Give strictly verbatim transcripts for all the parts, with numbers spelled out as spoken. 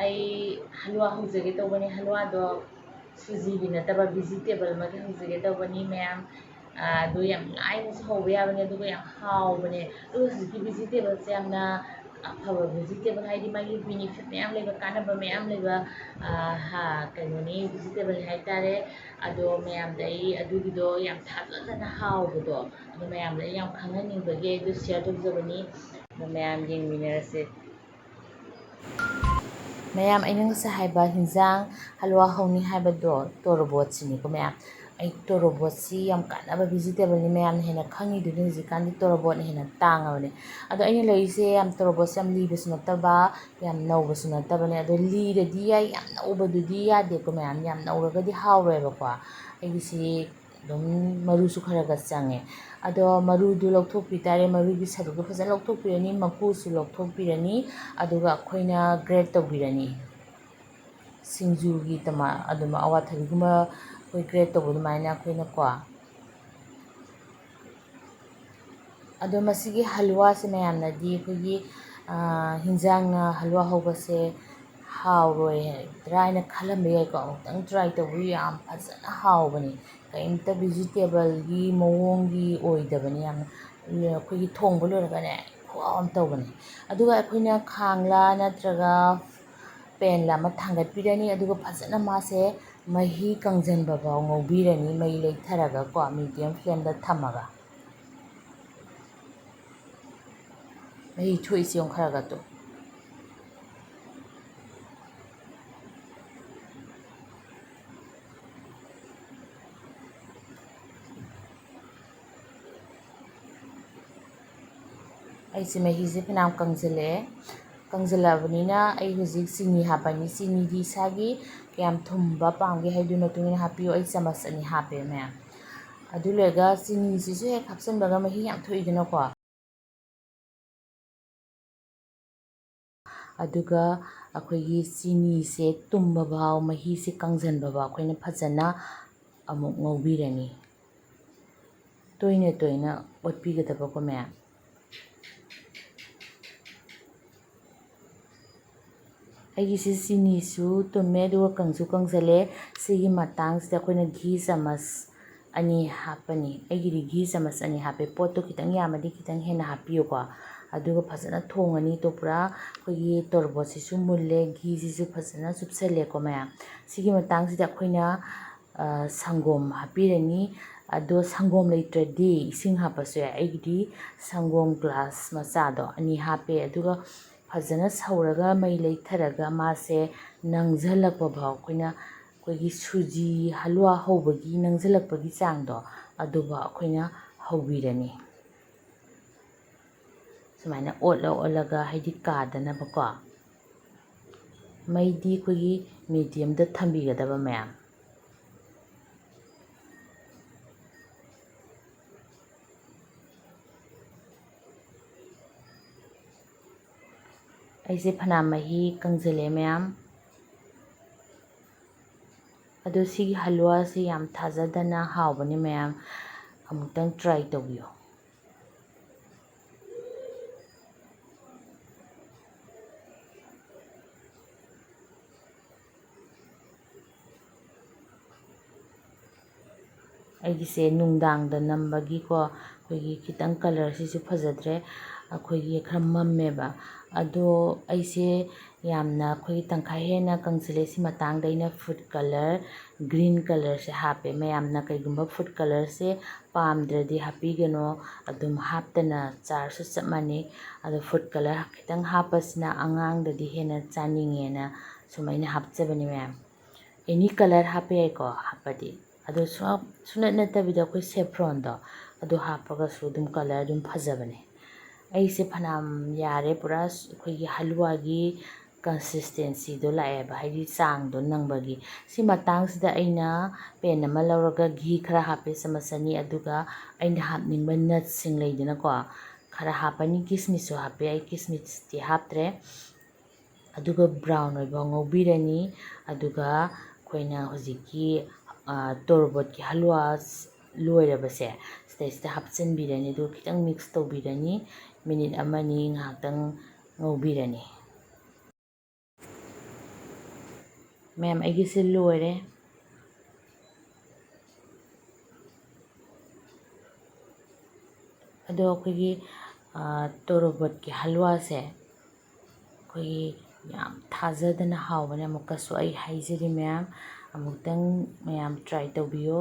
ꯑꯩ ꯍꯜꯋꯥ ꯍꯧꯖꯒꯦ ꯇꯧꯕꯅꯤ꯫ ꯍꯜꯋꯥꯗꯣ ꯁꯨꯖꯤꯒꯤ ꯅꯠꯇꯕ vegetable ꯑꯃꯒꯤ ꯍꯧꯖꯒꯦ ꯇꯧꯕꯅꯤ ꯃꯌꯥꯝ꯫ ꯑꯥ, ꯑꯗꯨ ꯌꯥꯝ ꯂꯥꯏꯅꯁꯨ ꯍꯧꯕ ꯌꯥꯕꯅꯦ, ꯑꯗꯨꯒ ꯌꯥꯝ ꯍꯥꯎꯕꯅꯦ꯫ ꯑꯗꯨꯒ ꯍꯧꯖꯤꯛꯀꯤ vegetableꯁꯦ ꯌꯥꯝꯅ ꯑꯐꯕ vegetable, ꯍꯥꯏꯗꯤ ꯃꯥꯒꯤ benefit ꯃꯌꯥꯝ ꯂꯩꯕ, ꯀꯥꯟꯅꯕ ꯃꯌꯥꯝ ꯂꯩꯕ, ꯑꯥ, ꯍꯥ, ꯀꯩꯅꯣꯅꯤ, vegetable ꯍꯥꯏꯇꯥꯔꯦ꯫ ꯑꯗꯣ ꯃꯌꯥꯝꯗ ꯑꯩ ꯑꯗꯨꯒꯤꯗꯣ ꯌꯥꯝ ꯊꯥꯖꯗꯅ ꯍꯥꯎꯕꯗꯣ, ꯑꯗꯣ ꯃꯌꯥꯝꯗ ꯑꯩ ꯌꯥꯝ ꯈꯪꯍꯟꯅꯤꯡꯕꯒꯤ ꯑꯩ ꯑꯗꯨ share ꯇꯧꯖꯕꯅꯤ꯫ ꯑꯗꯣ ꯃꯌꯥꯝ ꯌꯦꯡꯃꯤꯟꯅꯔꯁꯦ꯫ ꯃꯌꯥꯝ, ꯑꯩꯅ ꯉꯁꯥꯏ ꯍꯥꯏꯕ ꯍꯤꯟꯖꯥꯡ ꯍꯜꯋꯥ ꯍꯧꯅꯤ ꯍꯥꯏꯕꯗꯣ ꯇꯣꯔꯣꯕꯣꯠꯁꯤꯅꯤꯀꯣ ꯃꯌꯥꯝ꯫ ꯑꯩ ꯇꯣꯔꯣꯕꯣꯠꯁꯤ ꯌꯥꯝ ꯀꯥꯟꯅꯕ vegetableꯅꯤ, ꯃꯌꯥꯝꯅ ꯍꯦꯟꯅ ꯈꯪꯉꯤꯗꯨꯅꯤ꯫ ꯍꯧꯖꯤꯛꯀꯥꯟꯗꯤ ꯇꯣꯔꯣꯕꯣꯠꯅ ꯍꯦꯟꯅ ꯇꯥꯡꯉꯕꯅꯦ꯫ ꯑꯗꯣ ꯑꯩꯅ ꯂꯩꯔꯤꯁꯦ ꯌꯥꯝ, ꯇꯣꯔꯣꯕꯣꯠꯁꯦ ꯌꯥꯝ ꯂꯤꯕꯁꯨ ꯅꯠꯇꯕ, ꯌꯥꯝ ꯅꯧꯕꯁꯨ ꯅꯠꯇꯕꯅꯦ꯫ ꯑꯗꯣ ꯂꯤꯔꯗꯤ ꯌꯥꯏ, ꯌꯥꯝ ꯅꯧꯕꯗꯨꯗꯤ ꯌꯥꯗꯦꯀꯣ ꯃꯌꯥꯝ, ꯌꯥꯝ ꯅꯧꯔꯒꯗꯤ ꯍꯥꯎꯔꯣꯏꯕꯀꯣ꯫ ꯑꯩꯒꯤꯁꯤ ꯑꯗꯨꯝ ꯃꯔꯨꯁꯨ ꯈꯔ ꯈꯔ ꯆꯪꯉꯦ꯫ ꯑꯗꯣ ꯃꯔꯨꯗꯨ ꯂꯧꯊꯣꯛꯄꯤ ꯇꯥꯔꯦ, ꯃꯔꯨꯒꯤ ꯁꯔꯨꯛꯇꯨ ꯐꯖꯅ ꯂꯧꯊꯣꯛꯄꯤꯔꯅꯤ, ꯃꯀꯨꯁꯨ ꯂꯧꯊꯣꯛꯄꯤꯔꯅꯤ, ꯑꯗꯨꯒ ꯑꯩꯈꯣꯏꯅ grate ꯇꯧꯕꯤꯔꯅꯤ꯫ ꯁꯤꯡꯖꯨꯒꯤ ꯇꯃꯥ-, ꯑꯗꯨꯝ ꯑꯋꯥꯊꯕꯤꯒꯨꯝꯕ ꯑꯩꯈꯣꯏ grate ꯇꯧꯕ ꯑꯗꯨꯃꯥꯏꯅ ꯑꯩꯈꯣꯏꯅꯀꯣ꯫ ꯑꯗꯣ ꯃꯁꯤꯒꯤ ꯍꯜꯋꯥꯁꯦ ꯃꯌꯥꯝꯅꯗꯤ ꯑꯩꯈꯣꯏꯒꯤ, ꯑꯥ, ꯍꯤꯟꯖꯥꯡꯅ ꯍꯜꯋꯥ ꯍꯧꯕꯁꯦ ꯍꯥꯎꯔꯣꯏ ꯍꯥꯏꯗ꯭ꯔꯥ ꯍꯥꯏꯅ ꯈꯜꯂꯝꯕ ꯌꯥꯏꯀꯣ꯫ ꯑꯃꯨꯛꯇꯪ try ꯇꯧꯕꯤꯌꯨ, ꯌꯥꯝ ꯐꯖꯅ ꯍꯥꯎꯕꯅꯤ꯫ ꯀꯔꯤꯝꯇ vegetableꯒꯤ ꯃꯑꯣꯡꯒꯤ ꯑꯣꯏꯗꯕꯅꯤ, ꯌꯥꯝꯅ ꯑꯩꯈꯣꯏꯒꯤ ꯊꯣꯡꯕ ꯂꯣꯏꯔꯒꯅꯦ ꯈꯨꯍꯥꯎ ꯑꯃ ꯇꯧꯕꯅꯤ꯫ ꯑꯗꯨꯒ ꯑꯩꯈꯣꯏꯅ ꯈꯥꯡꯂꯥ ꯅꯠꯇ꯭ꯔꯒ panꯂ ꯑꯃ ꯊꯥꯡꯒꯠꯄꯤꯔꯅꯤ, ꯑꯗꯨꯒ ꯐꯖꯅ ꯃꯥꯁꯦ ꯃꯍꯤ ꯀꯪꯁꯤꯟꯕ ꯐꯥꯎ ꯉꯧꯕꯤꯔꯅꯤ, ꯃꯩ ꯂꯩꯊꯔꯒꯀꯣ, medium flameꯗ ꯊꯝꯃꯒ꯫ ꯃꯍꯤ ꯊꯣꯛꯏꯁꯦ ꯌꯦꯡꯉꯨ ꯈꯔ ꯈꯔ ꯇꯨ꯫ ꯑꯩꯁꯦ ꯃꯍꯤꯁꯦ ꯐꯅꯌꯥꯝ ꯀꯪꯁꯤꯜꯂꯛꯑꯦ꯫ ꯀꯪꯁꯤꯜꯂꯛꯑꯕꯅꯤꯅ ꯑꯩ ꯍꯧꯖꯤꯛ ꯆꯤꯅꯤ ꯍꯥꯞꯄꯅꯤ꯫ ꯆꯤꯅꯤꯗꯤ ꯏꯁꯥꯒꯤ ꯀꯌꯥꯝ ꯊꯨꯝꯕ ꯄꯥꯝꯒꯦ ꯍꯥꯏꯗꯨꯒꯤ ꯃꯇꯨꯡ ꯏꯟꯅ ꯍꯥꯞꯄꯤꯌꯨ꯫ ꯑꯩ ꯆꯥꯃꯁ ꯑꯅꯤ ꯍꯥꯞꯄꯦ ꯃꯌꯥꯝ꯫ ꯑꯗꯨ ꯂꯣꯏꯔꯒ ꯆꯤꯅꯤꯁꯤꯁꯨ ꯍꯦꯛ ꯍꯥꯞꯆꯤꯟꯕꯒ ꯃꯍꯤ ꯌꯥꯝ ꯊꯣꯛꯏꯗꯅꯀꯣ꯫ ꯑꯗꯨꯒ ꯑꯩꯈꯣꯏꯒꯤ ꯆꯤꯅꯤꯁꯦ ꯇꯨꯝꯕ ꯐꯥꯎ, ꯃꯍꯤꯁꯦ ꯀꯪꯁꯤꯟꯕ ꯐꯥꯎ ꯑꯩꯈꯣꯏꯅ ꯐꯖꯅ ꯑꯃꯨꯛ ꯉꯧꯕꯤꯔꯅꯤ꯫ ꯇꯣꯏꯅ ꯇꯣꯏꯅ ꯑꯣꯠꯄꯤꯒꯗꯕꯀꯣ ꯃꯌꯥꯝ꯫ ꯑꯩꯒꯤꯁꯤ ꯆꯤꯅꯤꯁꯨ ꯇꯨꯝꯃꯦ, ꯑꯗꯨꯒ ꯀꯪꯁꯨ ꯀꯪꯁꯤꯜꯂꯦ꯫ ꯁꯤꯒꯤ ꯃꯇꯥꯡꯁꯤꯗ ꯑꯩꯈꯣꯏꯅ ꯘꯤ ꯆꯥꯃꯁ ꯑꯅꯤ ꯍꯥꯞꯄꯅꯤ꯫ ꯑꯩꯒꯤꯗꯤ ꯘꯤ ꯆꯥꯃꯁ ꯑꯅꯤ ꯍꯥꯞꯄꯦ꯫ ꯄꯣꯠꯇꯣ ꯈꯤꯇꯪ ꯌꯥꯝꯃꯗꯤ ꯈꯤꯇꯪ ꯍꯦꯟꯅ ꯍꯥꯞꯄꯤꯌꯨꯀꯣ꯫ ꯑꯗꯨꯒ ꯐꯖꯅ ꯊꯣꯡꯉꯅꯤ꯫ ꯇꯣ ꯄꯨꯔꯥ ꯑꯩꯈꯣꯏꯒꯤ ꯇꯣꯔꯕꯣꯠꯁꯤꯁꯨ ꯃꯨꯜꯂꯦ, ꯘꯤꯁꯤꯁꯨ ꯐꯖꯅ ꯆꯨꯞꯁꯜꯂꯦꯀꯣ ꯃꯌꯥꯝ꯫ ꯁꯤꯒꯤ ꯃꯇꯥꯡꯁꯤꯗ ꯑꯩꯈꯣꯏꯅ, ꯑ, ꯁꯪꯒꯣꯝ ꯍꯥꯞꯄꯤꯔꯅꯤ꯫ ꯑꯗꯣ ꯁꯪꯒꯣꯝ ꯂꯩꯇ꯭ꯔꯗꯤ ꯏꯁꯤꯡ ꯍꯥꯞꯄꯁꯨ ꯌꯥꯏ꯫ ꯑꯩꯒꯤꯗꯤ ꯁꯪꯒꯣꯝ ꯒ꯭ꯂꯥꯁ ꯃꯆꯥꯗꯣ ꯑꯅꯤ ꯍꯥꯞꯄꯦ꯫ ꯑꯗꯨꯒ ꯐꯖꯅ ꯁꯧꯔꯒ, ꯃꯩ ꯂꯩꯊꯔꯒ, ꯃꯥꯁꯦ ꯅꯪꯁꯤꯜꯂꯛꯄ ꯐꯥꯎ ꯑꯩꯈꯣꯏꯅ, ꯑꯩꯈꯣꯏꯒꯤ ꯁꯨꯖꯤ ꯍꯂꯨꯋꯥ ꯍꯧꯕꯒꯤ ꯅꯪꯁꯤꯜꯂꯛꯄꯒꯤ ꯆꯥꯡꯗꯣ, ꯑꯗꯨꯐꯥꯎ ꯑꯩꯈꯣꯏꯅ ꯍꯧꯕꯤꯔꯅꯤ꯫ ꯁꯨꯃꯥꯏꯅ ꯑꯣꯠꯂ ꯑꯣꯠꯂꯒ, ꯍꯥꯏꯗꯤ ꯀꯥꯗꯅꯕꯀꯣ꯫ ꯃꯩꯗꯤ ꯑꯩꯈꯣꯏꯒꯤ ꯃꯤꯗꯤꯌꯝꯗ ꯊꯝꯕꯤꯒꯗꯕ ꯃꯌꯥꯝ꯫ ꯑꯩꯁꯦ ꯐꯅꯌꯥꯝ ꯃꯍꯤ ꯀꯪꯁꯤꯜꯂꯦ ꯃꯌꯥꯝ꯫ ꯑꯗꯣ ꯁꯤꯒꯤ ꯍꯜꯋꯥꯁꯤ ꯌꯥꯝ ꯊꯥꯖꯗꯅ ꯍꯥꯎꯕꯅꯤ ꯃꯌꯥꯝ, ꯑꯃꯨꯛꯇꯪ try ꯇꯧꯕꯤꯌꯨ꯫ ꯑꯩꯒꯤꯁꯦ ꯅꯨꯡꯗꯥꯡꯗ ꯅꯝꯕꯒꯤꯀꯣ, ꯑꯩꯈꯣꯏꯒꯤ ꯈꯤꯇꯪ colourꯁꯤꯁꯨ ꯐꯖꯗ꯭ꯔꯦ, ꯑꯩꯈꯣꯏꯒꯤ ꯈꯔ ꯃꯝꯃꯦꯕ꯫ ꯑꯗꯣ ꯑꯩꯁꯦ ꯌꯥꯝꯅ, ꯑꯩꯈꯣꯏꯒꯤ ꯇꯪꯈꯥꯏ ꯍꯦꯟꯅ ꯀꯪꯁꯤꯜꯂꯦ꯫ ꯁꯤ ꯃꯇꯥꯡꯗ ꯑꯩꯅ food colour, green colourꯁꯦ ꯍꯥꯞꯄꯦ꯫ ꯃꯌꯥꯝꯅ ꯀꯩꯒꯨꯝꯕ food colourꯁꯦ ꯄꯥꯝꯗ꯭ꯔꯗꯤ ꯍꯥꯞꯄꯤꯒꯅꯣ, ꯑꯗꯨꯝ ꯍꯥꯞꯇꯅ ꯆꯥꯔꯁꯨ ꯆꯞ ꯃꯥꯟꯅꯩ꯫ ꯑꯗꯣ food colour ꯈꯤꯇꯪ ꯍꯥꯞꯄꯁꯤꯅ ꯑꯉꯥꯡꯗꯗꯤ ꯍꯦꯟꯅ ꯆꯥꯅꯤꯡꯉꯦꯅ ꯁꯨꯃꯥꯏꯅ ꯍꯥꯞꯆꯕꯅꯤ ꯃꯌꯥꯝ꯫ Any colour ꯍꯥꯞꯄ ꯌꯥꯏꯀꯣ ꯍꯥꯞꯄꯗꯤ꯫ ꯑꯗꯣ ꯁꯨꯡꯍꯥꯞ-, ꯁꯨꯡꯅꯠ ꯅꯠꯇꯕꯤꯗ ꯑꯩꯈꯣꯏ saffronꯗꯣ ꯑꯗꯨ ꯍꯥꯞꯄꯒꯁꯨ ꯑꯗꯨꯝ colour ꯑꯗꯨꯝ ꯐꯖꯕꯅꯦ꯫ ꯑꯩꯁꯦ ꯐꯅꯌꯥꯝ ꯌꯥꯔꯦ, ꯄꯨꯔꯥ ꯑꯩꯈꯣꯏꯒꯤ ꯍꯜꯋꯥꯒꯤ consistencyꯗꯣ ꯂꯥꯛꯑꯦꯕ, ꯍꯥꯏꯗꯤ ꯆꯥꯡꯗꯣ ꯅꯪꯕꯒꯤ꯫ ꯁꯤ ꯃꯇꯥꯡꯁꯤꯗ ꯑꯩꯅ pan ꯑꯃ ꯂꯧꯔꯒ ꯘꯤ ꯈꯔ ꯍꯥꯞꯄꯦ, ꯆꯥꯃꯁ ꯑꯅꯤ, ꯑꯗꯨꯒ ꯑꯩꯅ ꯍꯥꯞꯅꯤꯡꯕ nutsꯁꯤꯡ ꯂꯩꯗꯅꯀꯣ, ꯈꯔ ꯍꯥꯞꯄꯅꯤ꯫ ꯀꯤꯁꯃꯤꯁꯁꯨ ꯍꯥꯞꯄ ꯌꯥꯏ, ꯀꯤꯁꯃꯤꯁꯇꯤ ꯍꯥꯞꯇ꯭ꯔꯦ꯫ ꯑꯗꯨꯒ brown ꯑꯣꯏꯕ ꯉꯧꯕꯤꯔꯅꯤ꯫ ꯑꯗꯨꯒ ꯑꯩꯈꯣꯏꯅ ꯍꯧꯖꯤꯛꯀꯤ, ꯑ, ꯇꯣꯔꯕꯣꯠꯀꯤ ꯍꯜꯋꯥ ꯂꯣꯏꯔꯕꯁꯦ ꯁꯤꯗꯩꯁꯤꯗ ꯍꯥꯞꯆꯤꯟꯕꯤꯔꯅꯤ꯫ ꯑꯗꯨꯒ ꯈꯤꯇꯪ mix ꯇꯧꯕꯤꯔꯅꯤ꯫ Minute ꯑꯃꯅꯤ ꯉꯥꯏꯍꯥꯛꯇꯪ ꯉꯧꯕꯤꯔꯅꯤ꯫ ꯃꯌꯥꯝ, ꯑꯩꯒꯤꯁꯦ ꯂꯣꯏꯔꯦ꯫ ꯑꯗꯣ ꯑꯩꯈꯣꯏꯒꯤ ꯇꯣꯔꯣꯕꯣꯠꯀꯤ ꯍꯜꯋꯥꯁꯦ ꯑꯩꯈꯣꯏꯒꯤ ꯌꯥꯝ ꯊꯥꯖꯗꯅ ꯍꯥꯎꯕꯅꯦ꯫ ꯑꯃꯨꯛꯀꯁꯨ ꯑꯩ ꯍꯥꯏꯖꯔꯤ ꯃꯌꯥꯝ, ꯑꯃꯨꯛꯇꯪ ꯃꯌꯥꯝ try ꯇꯧꯕꯤꯌꯣ꯫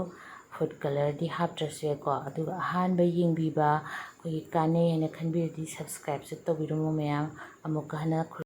Food colourꯗꯤ ꯍꯥꯞꯇ꯭ꯔꯁꯨ ꯌꯥꯏꯀꯣ꯫ ꯑꯗꯨꯒ ꯑꯍꯥꯟꯕ ꯌꯦꯡꯕꯤꯕ, ꯑꯩꯈꯣꯏꯒꯤ ꯀꯥꯟꯅꯩ ꯍꯥꯏꯅ ꯈꯟꯕꯤꯔꯗꯤ subscribeꯁꯨ ꯇꯧꯕꯤꯔꯝꯃꯣ ꯃꯌꯥꯝ꯫ ꯑꯃꯨꯛꯀ ꯍꯟꯅ